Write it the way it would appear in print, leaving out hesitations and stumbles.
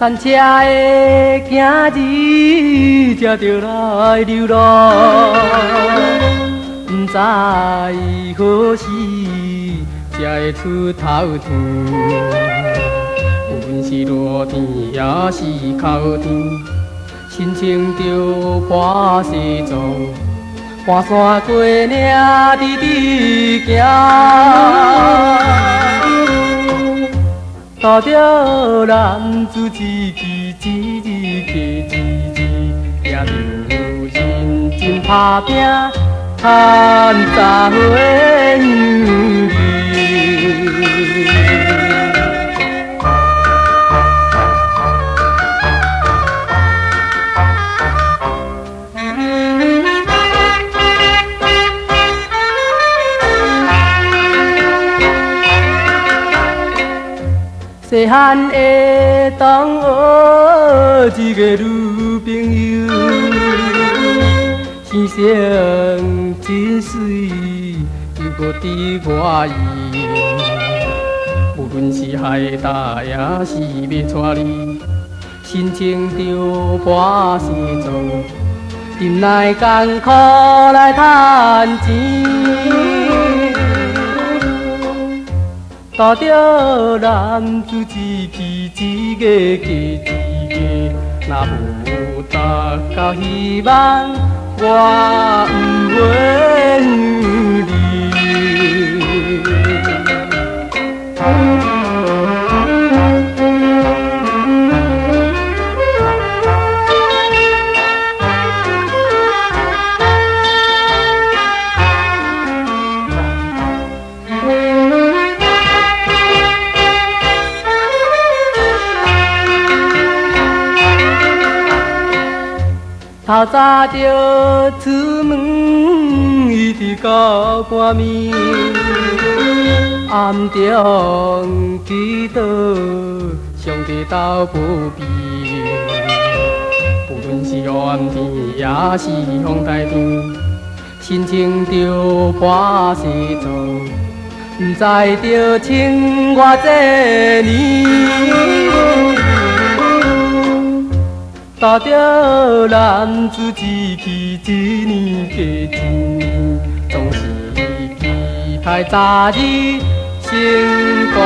餐車的囝兒才著來流浪，毋知何時才會出頭天。無論是熱天抑是哭天，身穿著破西裝，跋山過嶺，直直行。拄著男子志氣，一日過一日，也著認真拍拚，趁10岁兒。細漢的同學，一个女朋友，生成真媠，又閣知我意。無論是害大，抑是欲娶你，身穿著破西裝，忍耐艱苦來趁錢。拄著男子志氣，一个過一个，若無達到希望，我毋會離。透早就出門，一直到半暝，暗中祈禱上帝鬥保庇。無論是黑暗天，抑是風台天，身穿著破西裝，毋知著穿偌濟年。拄著男子志氣，一年過一年，總是期待早日成功。